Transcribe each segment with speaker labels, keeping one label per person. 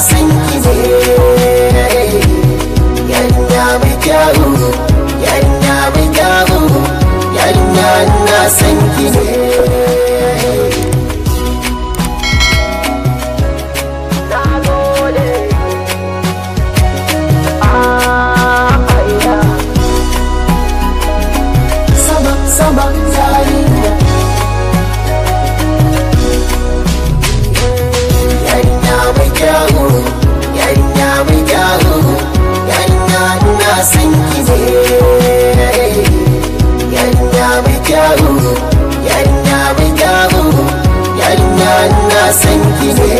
Speaker 1: san ki ne. Yarinya mai kyawu, yarinya mai kyawu, yarinya ina san ki ne. Sama yarinya, yarinya mai kyawu, yarinya mai kyawu, yarinya ina san ki ne. Yarinya mai kyawu, yarinya mai kyawu, yarinya ina san ki ne.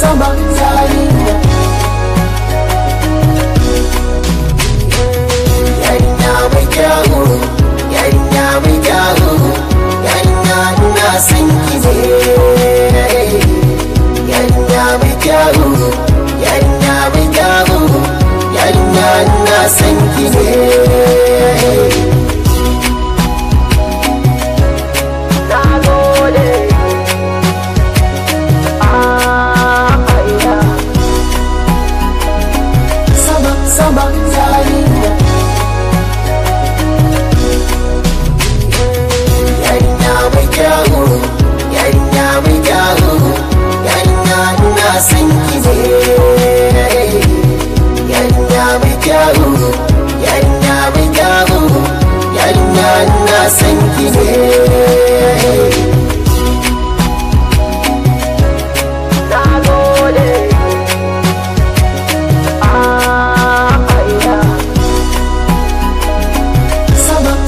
Speaker 1: Sama yarinya, yarinya mai kyawu, yarinya mai kyawu, yarinya ina san ki ne. Yarinya mai kyawu, yarinya mai kyawu, yarinya ina san ki ne. Sama yarinya, yarinya mai kyawu, yarinya mai kyawu, yarinya ina san ki ne. Yarinya mai kyawu, yarinya mai kyawu, yarinya ina san ki ne.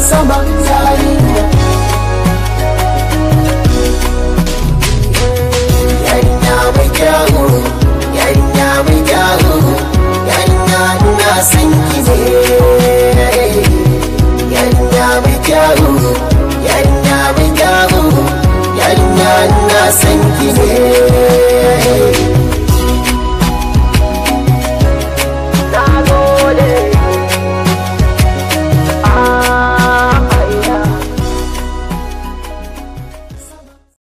Speaker 1: Sama yarinya, yarinya mai kyawu, yarinya mai kyawu, yarinya ina san ki ne.